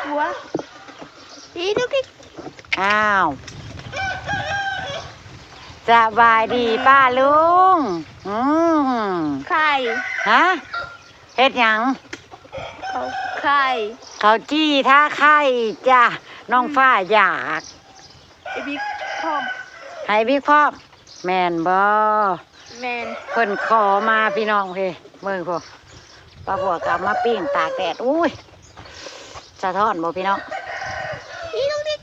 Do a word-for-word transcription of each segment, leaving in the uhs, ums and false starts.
หัว อีดุกดิก อ้าว สบายดีป้าลุง อืม ไข่ ฮะ เฮ็ดหยัง เขาไข่ เขาวจี่ทาไข่จ้ะ น้องฟ้าอยาก ไอ้บิ๊กพร้อม ให้บิ๊กพร้อม แม่นบ่ แม่น เพิ่นขอมาพี่น้องเฮ้ย เบิ่งพุ้น ป้าบัวก็เอามาปิ้งตากแดด อุ้ย สะท้อนบ่พี่น้อง อีดุกดิก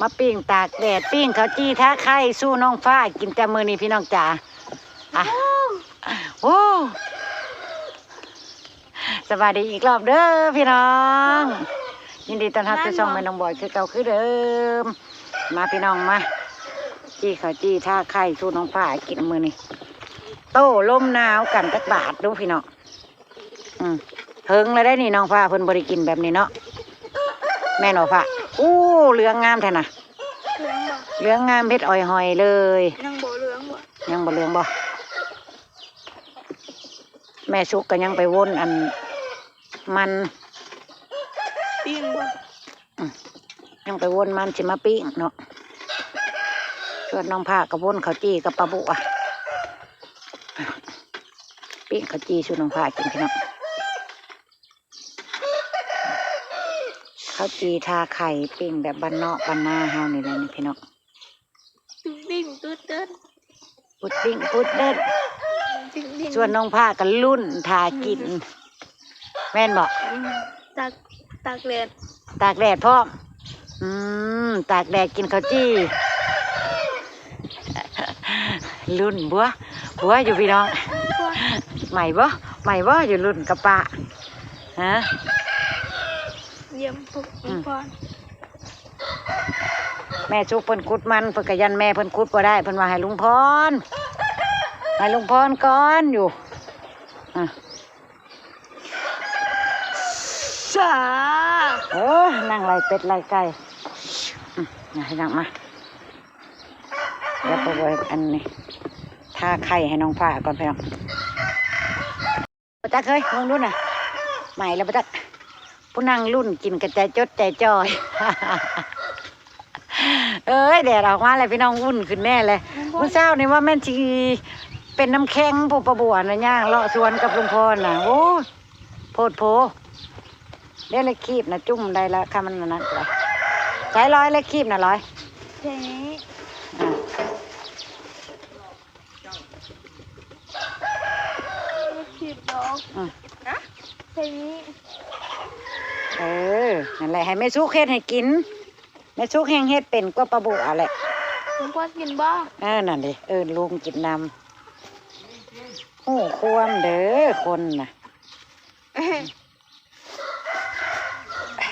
มาปิ้งตากแดด ปิ้งข้าวจี่ทาไข่สู่น้องฟ้ากินแต่มื้อนี้พี่น้องจ๋า อ่ะ โอ้ สวัสดีอีกรอบเด้อพี่น้อง ยินดีต้อนรับสู่ช่องแม่น้องบอยคือเก่าคือเดิม มาพี่น้องมา จี่ข้าวจี่ทาไข่สู่น้องฟ้ากินมื้อนี้ โต้ลมหนาวกันจักบาดดูพี่น้อง อืม เฮิงแล้วได้นี่น้องฟ้าเพิ่นบ่ได้กินแบบนี้เนาะ แม่นบ่ฟ้า อู้ เหลืองงามแท้น่ะ เหลืองบ่ เหลืองงามเฮ็ดอ่อยหอยเลย ยังบ่เหลืองบ่ ยังบ่เหลืองบ่ แม่สุกก็ยังไปวนอันมัน ปิ้งบ่ อืม ยังไปวนมันสิมาปิ้งเนาะ ส่วนน้องฟ้าก็วนข้าวจี่กับป้าบัว ปิ้งข้าวจี่สู่น้องฟ้ากินพี่น้อง ข้าวจี่ทาไข่ปิ้งแบบบ้านนอกบ้านนาเฮานี่แหละนี่พี่น้อง ตุ๊ดดิ้งตุ๊ดเดิน พุดดิ้งพุดเดิ้น ตุ๊ดดิ้ง ส่วนน้องฟ้าก็ลุ้นทากิน อืม แม่นบ่ อืม ตาก ตากแดด ตากแดดพร้อม อืม ตากแดดกินข้าวจี่ ลุ้นบัว บัวอยู่พี่น้อง บัว ใหม่บ่ ใหม่บ่ อยู่ลุ้นกับป้า ฮะ เยี่ยมพวก อืม พ่อ แม่สุกเพิ่นขุดมัน เพิ่นก็ยันแม่เพิ่นขุดบ่ได้ เพิ่นว่าให้ลุงพร ให้ลุงพรก่อนอยู่ อ่ะ สา เออ นั่งไล่เป็ดไล่ไก่ อืม มาให้นั่งมา เดี๋ยวไปเบิ่งอันนี้ ทาไข่ให้น้องฟ้าก่อนพี่น้อง บ่จักเฮ้ย เบิ่งดูน่ะ ใหม่แล้วบ่จัก ผู้นั่งลุ้นกินกะใจจดใจจ่อย เอ้ย แดดออกมาแล้วพี่น้อง อุ่นขึ้นแน่เลย มื้อเช้านี่ว่าแม่นสิเป็นน้ำแข็ง ผู้ป้าบัวน่ะย่างเลาะสวนกับลุงพรน่ะ โอ้ โพดโพ เด้ เหล็กคีบน่ะ จุ่มได้ละ ค่ะ มันนั่นละ ใช้ร้อย เหล็กคีบน่ะ ร้อย แค่นี้ อ่ะ สิบดอก อืม ฮะ แค่นี้ เออ นั่นแหละ ให้แม่สุกเฮ็ดให้กิน แม่สุกแฮงเฮ็ดเป็นกว่าป้าบัวแหละ ลุงพรกินบ่ เออ นั่นดิ เออ ลุงกินนำ ฮู้ความเด้อ คนน่ะ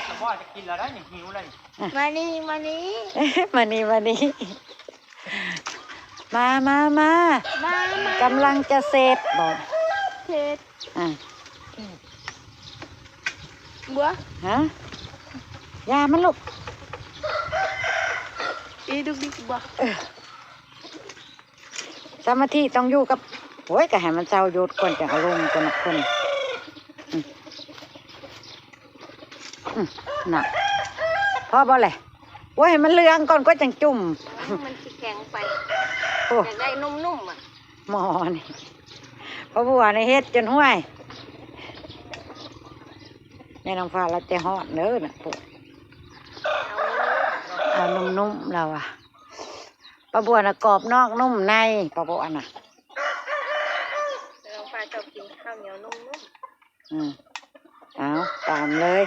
สมอจะกินแล้วได้นี่ หิวแล้วนี่ มานี่ มานี่ มานี่ มานี่ มา มา มา มา มา กำลังจะเสร็จบ่ เสร็จ อ่ะ บัว ฮะ อย่ามันลูก อีดุกดิกบัว เออ สมาธิต้องอยู่กับ โอ้ย ก็ให้มันเซาหยุดก่อน จั่งเอาลงก่อนนะเพิ่น อืม อืม น่ะ พอบ่แหละ โอ้ย ให้มันเหลืองก่อนก็จั่งจุ่ม มันสิแข็งไป โอ้ อยากได้นุ่มๆ อ่ะ หม้อนี่ ป้าบัวนี่เฮ็ดจนห้วย แม่น้องฟ้าลาวใจฮ้อนเด้อน่ะ พวก เอานุ่มๆ เอานุ่มๆ ลาวอะ ป้าบัวน่ะกรอบนอกนุ่มใน ป้าบัวน่ะ น้องฟ้าชอบกินข้าวเหนียวนุ่มๆ อืม เอา ตามเลย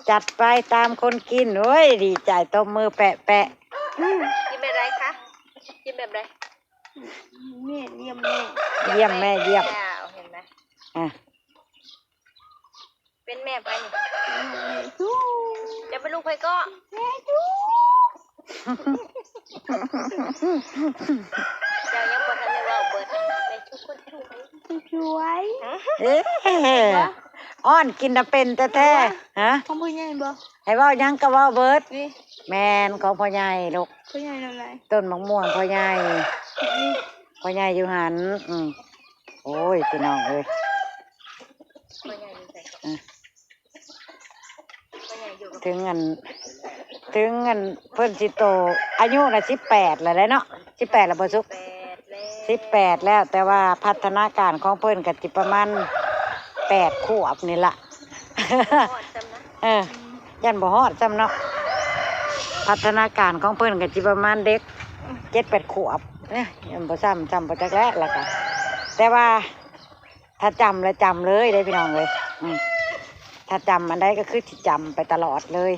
จัดไปตามคนกิน โอ้ย ดีใจตบมือแปะๆ อืม กินแบบใดคะ กินแบบใด แม่เยี่ยมแม่ เยี่ยมแม่เยี่ยม แล้ว เห็นไหม อ่ะ เป็นแม่ไผนี่ แม่จุ๊ จะเป็นลูกไผก็ แม่จุ๊ เจ้ายังบ่ทันได้เว้าเบิด แม่จุ๊คนสวย สวย ฮะ เอ๊ะ อ้อนกินน่ะเป็นแท้ๆ ฮะ ของพ่อใหญ่บ่ ให้เว้าหยังก็เว้าเบิด นี่ แม่นของพ่อใหญ่ลูก พ่อใหญ่นำใด ต้นมะม่วงพ่อใหญ่ นี่ พ่อใหญ่อยู่หั้น อืม โอ้ย พี่น้องเอ้ย พ่อใหญ่อยู่ไส อ่ะ พ่อใหญ่ ถึงอัน ถึงอันเพิ่นสิโต อายุน่ะสิบแปดแล้วเด้เนาะ สิบแปดแล้วบ่สุก สิบแปดแล้ว แต่ว่าพัฒนาการของเพิ่นก็สิประมาณแปดขวบนี่ล่ะ เออ ย่านบ่ฮอดซ้ำเนาะ พัฒนาการของเพิ่นก็สิประมาณเด็กเจ็ดแปดขวบ เอ้ย ย่านบ่ซ้ำ ซ้ำบ่จักแล้วล่ะก็ แต่ว่า ถ้าจำแล้วจำเลยเด้พี่น้องเอ้ย อืม ถ้าจำอันใดก็คือสิจำไปตลอดเลย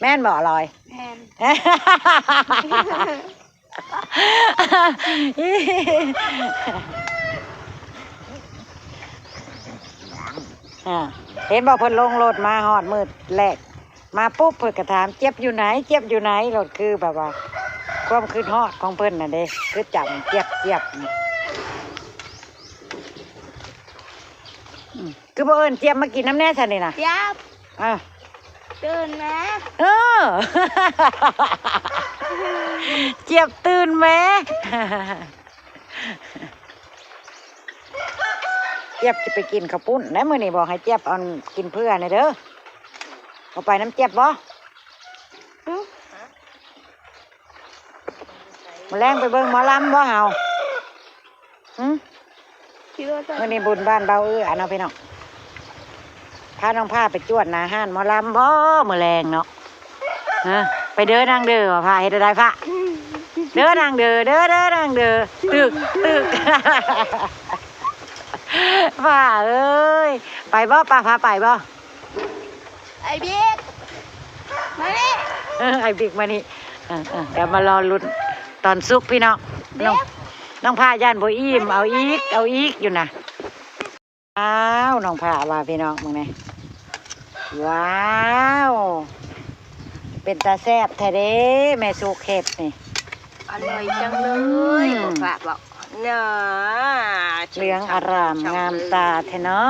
แม่นบ่ลอย แม่น อ่า เห็นบ่เพิ่นลงรถมาฮอดมืดแรก มาปุ๊บเพิ่นก็ถาม "เจ็บอยู่ไหน เจ็บอยู่ไหน" รถคือแบบว่า ความคิดฮอดของเพิ่นน่ะเด้ คือจำเจี๊ยบๆ นี่ อืม คือบ่เอิ้นเจี๊ยบมากินนำแน่ซั่นนี่นะ เจี๊ยบ อ่ะ ตื่นนะ เออ เจี๊ยบตื่นแหม เจี๊ยบสิไปกินข้าวปุ้นนะ มื้อนี้บอกให้เจี๊ยบเอากินเผื่อแหน่เด้อ เอาไปนำเจี๊ยบบ่ อืม มื้อแลงไปเบิ่งหมอลำบ่เฮา หึ คิดว่าจะ มื้อนี้บุญบ้านเบาเอื้อเนาะพี่น้อง พาน้องพาไปจวดหน้าฮ้านหมอลำบ่มื้อแลงเนาะ ฮะ ไปเด้อนางเด้อ ว่าพาเฮ็ดได้พา เด้อนางเด้อ เด้อ เด้อนางเด้อ ตึก ตึก พาเอ้ย ไปบ่ ป้าพาไปบ่ ไอ้บิ๊ก มานี่ เออ ไอ้บิ๊กมานี่ เออ เออ เดี๋ยวมารอลุ้นตอนสุกพี่น้อง น้อง น้องพาย่านบ่อิ่ม เอาอีก เอาอีกอยู่นะ อ้าว น้องพาว่าพี่น้อง มึงนี่ ว้าว เป็นตาแซ่บแท้เด้ แม่สุกเฮ็ดนี่ อร่อยจังเลย อืม บอกว่าบอก น่า เหลืองอร่ามงามตาแท้เนา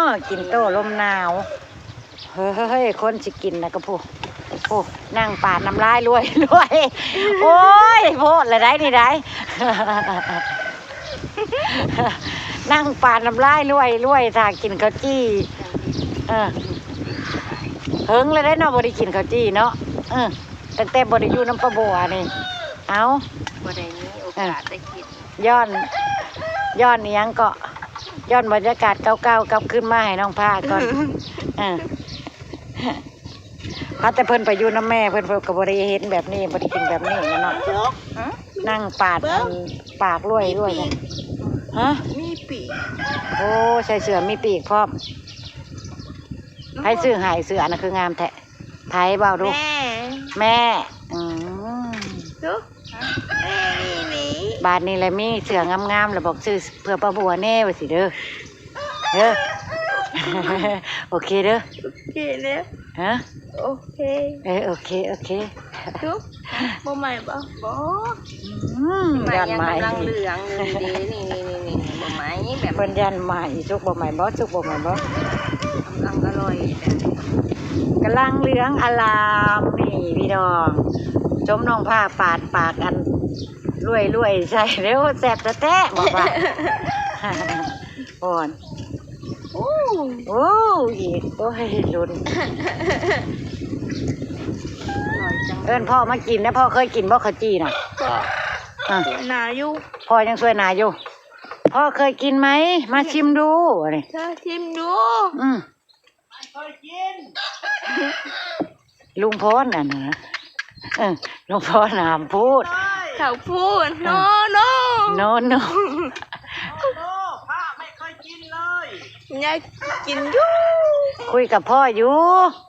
ะ กินโต้ลมหนาว เฮ้ย คนสิกินนะก็ผู้ ผู้ นั่งปาดน้ำลายรวยรวย โอ้ย โพดเลยได้นี่ได้ นั่งปาดน้ำลายรวยรวย ถ้ากินข้าวจี่ เออ เฮิงเลยได้เนาะ บ่ได้กินข้าวจี่เนาะ เออ ตั้งแต่บ่ได้อยู่น้ำป้าบัวนี่ เอ้า บ่ได้มีโอกาสได้กิน ย้อน ย้อนอิหยังเกาะ ย้อนบรรยากาศเก่าๆ กลับคืนมาให้น้องพาก่อน เออ พาแต่เพิ่นไปอยู่นำแม่ เพิ่น เพิ่นก็บ่ได้เห็นแบบนี้ บ่ได้กินแบบนี้นะเนาะ ฮะ นั่งปาด เบิ่ง อันปากรวยรวย มีปีก ฮะ มีปีก โอ้ ใส่เสื้อมีปีกพร้อม ไผซื้อให้ เสื้ออันนั้นคืองามแท้ ไผเว้าดู แม่ แม่ อืม ดู แม่มีหมี บาดนี้แหละมีเสื้องามๆ แล้วบอกซื้อเพื่อป้าบัวแน่ว่าสิเด้อ เด้อ โอเคเด้อ โอเคแล้ว ฮะ โอเค เออ โอเค โอเค ดู บ่ใหม่บ่ บ่ อืม ใหม่ ย่าน ยัง ใหม่ กำลังเหลืองอยู่นี่เด้ นี่ นี่ นี่ นี่ บ่ใหม่แบบ เพิ่นย่านใหม่ สุกบ่ใหม่บ่ สุกบ่ใหม่บ่ กำลังอร่อยแบบ กำลังเหลืองอลาม นี่พี่น้อง ชมน้องพาปาดปากอันรวยๆ ใส่เด้อ แซ่บแท้ๆ บอกว่า อ่อน โอ้ โอ้ อีก โอ้ย ลุ้น อร่อยจัง เอิ้นพ่อมากินนะ พ่อเคยกินบ่ข้าวจี่น่ะ ก็ อ่ะ หนาอยู่ พ่อยังช่วยนาอยู่ พ่อเคยกินไหม มาชิมดู นี่ เธอชิมดู อืม ลุงพรน่ะนะ เออ ลุงพรห้ามพูด เขาพูด โน โน โน โน โน พ่อไม่เคยกินเลย อยากกินอยู่ คุยกับพ่ออยู่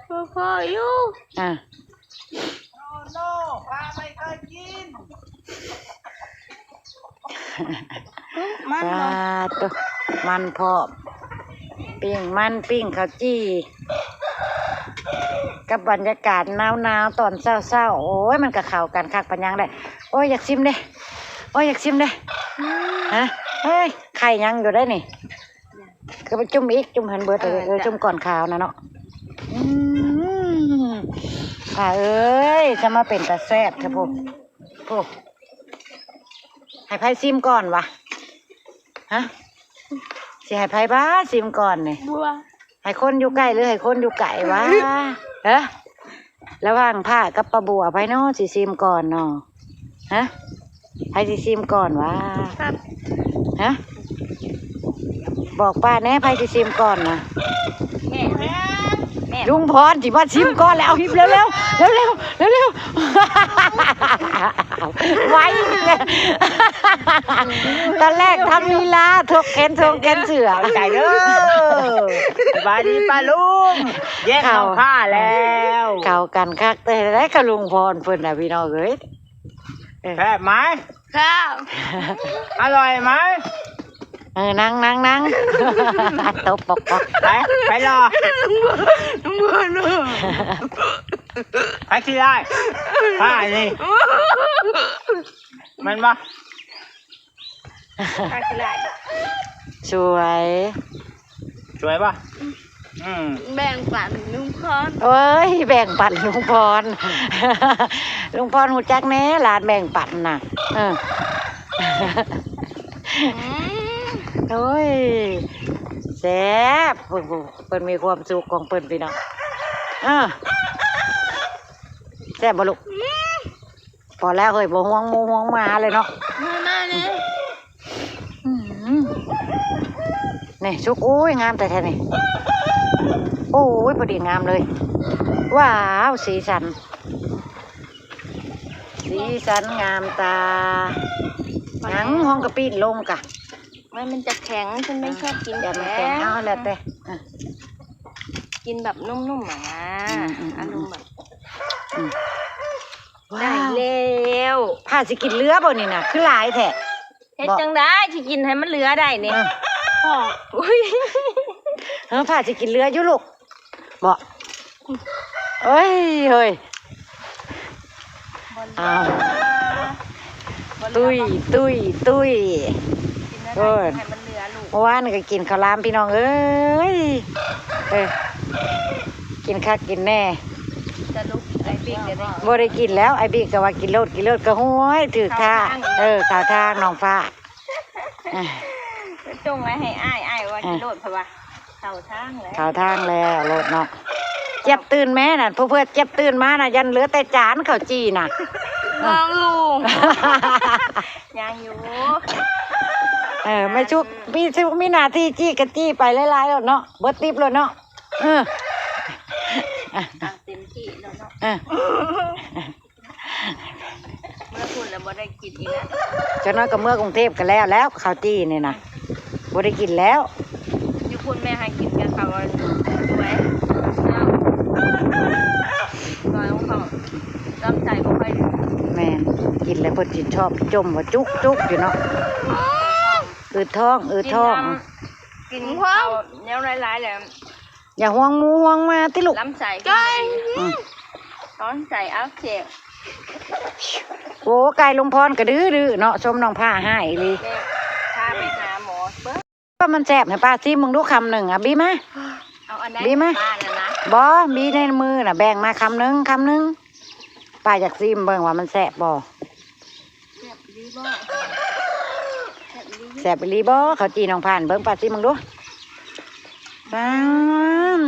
พ่อ พ่ออยู่ อ่ะ โน โน พ่อไม่เคยกิน มัน ปาดโต มันพร้อม ปิ้งมัน ปิ้งข้าวจี่ กับบรรยากาศหนาวๆ ตอนเช้าๆ โอ้ย มันก็เข้ากันคักปานหยังได้ โอ้ย อยากชิมเด้ โอ้ย อยากชิมเด้ ฮะ เฮ้ย ไข่ยังอยู่ได้นี่ คือไปจุ่มอีก จุ่มหันเบิดเลย เออ เออ จ้ะ จุ่มก่อนขาวนะเนาะ อืม อ่า เอ้ย จะมาเป็นตาแซ่บเถอะพวก พวก ให้ไผชิมก่อนวะ ฮะ สิให้ไผบ้าชิมก่อนนี่ บัว ให้คนอยู่ใกล้หรือให้คนอยู่ไกลวะ ฮะ ระหว่างผ้ากับปลาบัว ไผเนาะสิซิมก่อนเนาะ ฮะ ไผสิซิมก่อนวะ ครับ ฮะ บอกป้าแน่ ไผสิซิมก่อนนะ แม่ แม่ ลุงพรสิมาซิมก่อนแล้ว เอา เร็วๆ เร็วๆ เร็วๆ เร็วๆ ไวเลย ตอนแรกทำลีลา ถกแขนทรงแขนเสื้อ ขอบใจเด้อ สบายดีป้าลุง แยกน้องผ้าแล้ว เข้ากันคักแต่ได้กับลุงพรเพิ่นน่ะพี่น้องเอ้ย เออ แซ่บไหม ครับ อร่อยไหม เออ นั่ง นั่ง นั่ง ตบปอกปอก ไป ไปรอ ลุงพรเนาะ ไปสิได้ ผ้านี่ มันบ่ ไปสิได้ สวย สวยป่ะ อืม แบ่งปันลุงพร เอ้ย แบ่งปันลุงพร ลุงพรฮู้จักแน่ ร้านแบ่งปันน่ะ เออ อืม โอ้ย แซ่บ เพิ่น เพิ่นมีความสุขของเพิ่นพี่น้อง เออ แซ่บบ่ลูก พอแล้วเฮ้ย บ่ห่วงหมูห่วงหมาเลยเนาะ มา มาเลย อืม นี่สุก โอ้ย งามแต่แท้นี่ โอ้ย พอดีงามเลย ว้าว สีสัน สีสันงามตา หยังห้องกะปิ้นลงกะ มัน มันจะแข็ง ฉันไม่ชอบกิน อย่ามันแข็ง แข็ง เอาแล้วแต่ อ่ะ กินแบบนุ่มๆ อ่ะนะ อืม อืม อืม อารมณ์แบบ อืม ได้ ว้าว แล้ว ผ้าสิกินเหลือบ่นี่น่ะ คือหลายแท้ เฮ็ด บ่ จังได๋สิกินให้มันเหลือได้นี่ อ่ะ พ่อ อุ้ย เออ ผ้าสิกินเหลืออยู่ลูก บ่ เอ้ย เฮ้ย บ่เหลือ อ้าว บ่เหลือ ตุ้ย บ่ ตุ้ย ตุ้ย กินอะไร โอ้ย ให้มันเหลือลูก เมื่อวานก็กินข้าวหลามพี่น้องเอ้ย เออ กินคักกินแน่ สรุปไอ้บิ๊กก็ได้ บ่ได้กินแล้ว ไอ้บิ๊กก็ว่ากินโลด กินโลดก็ห้วย ถือท่า เข้าทาง เออ เข้าทางน้องฟ้า อ่ะ จงไว้ให้อ้าย อ้ายว่า อ่ะ กินโลด เพราะว่า เข้าทางแล้ว เข้าทางแล้วโลดเนาะ เจี๊ยบตื่นแม่น่ะ ผู้เพื่อนเจี๊ยบตื่นมาน่ะ ยันเหลือแต่จานข้าวจี่น่ะ มองลุง ยังอยู่ เออ แม่ชุก มีชุกมีหน้าที่จี้กะจี้ไปหลายๆ โลดเนาะ เบิดติ๊บโลดเนาะ เออ อ่ะ เต็มที่แล้วเนาะ เออ เมื่อคุณแล้วบ่ได้กินอีกแล้ว จักหน่อยก็เมือกรุงเทพฯก็แล้ว แล้วข้าวจี่นี่นะ บ่ได้กินแล้ว อยู่คุณแม่ให้กินกับข้าวอันสวย เนาะ น้อยของเขา ลำไส้บ่ค่อยดี แม่น กินแล้วเพิ่นสิชอบจมว่าจุกๆ อยู่เนาะ อืดท้อง อืดท้อง กินน้ำ กินข้าวเหนียวหลายๆ แล้ว อย่าห่วงหมูห่วงหมาติลูก ลำไส้ อืม ลำไส้อักเสบ โอ้ ไก่ลุงพรก็ดื้อๆ เนาะ ชมน้องผ้าให้อีหลี แม่พาไปหาหมอเบิ่ง ว่ามันแซ่บนะ ป้าซิมมึงดูคำหนึ่งอ่ะ บีมา เอาอันนั้น บีมา ป้านั่นนะ บ่ บีในมือน่ะ แบ่งมาคำหนึ่ง คำหนึ่ง ป้าอยากซิมเบิ่งว่ามันแซ่บบ่ แซ่บอีหลีบ่ แซ่บอีหลี แซ่บอีหลีบ่ ข้าวจี่น้องผ่าน เบิ่งป้าซิมมึงดู อืม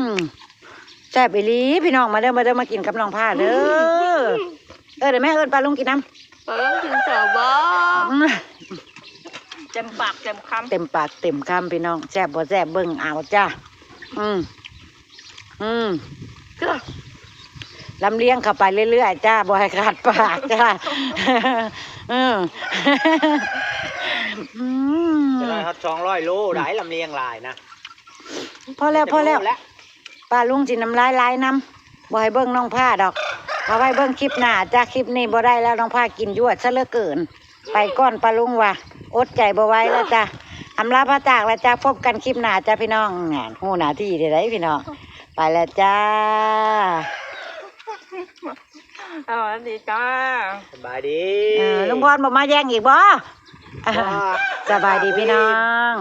แซ่บอีหลี พี่น้อง มาเด้อ มาเด้อ มากินกับน้องผ้าเด้อ เออ เดี๋ยวแม่เอิ้นป้าลุงกินน้ำ ป้าลุงกินข้าวบ่ อืม เต็มปากเต็มคำ เต็มปากเต็มคำ พี่น้อง แซ่บบ่แซ่บเบิ่งเอาจ้า อืม อืม จ้ะ ลำเลียงเข้าไปเรื่อยๆ จ้า บ่ให้ขาดปากจ้า เออ อืม จะได้ฮอดสองร้อยโลได้ ลำเลียงหลายนะ พอแล้ว พอแล้ว จะโลแล้ว ป้าลุงสิน้ำลายไหลนำ บ่ให้เบิ่งน้องผ้าดอก เอาไว้เบิ่งคลิปหน้าจ้า คลิปนี้บ่ได้แล้ว น้องผ้ากินยวดซะเหลือเกิน ไปก่อนป้าลุงว่ะ อดใจบ่ไหวแล้วจ้ะ อำลาพระจากแล้วจ้ะ พบกันคลิปหน้าจ้ะพี่น้อง งานฮู้หน้าที่เด้อพี่น้อง ไปแล้วจ้า สวัสดีจ้า สบายดี เออ ลุงพรบ่มาแย่งอีกบ่ บ่ สบายดีพี่น้อง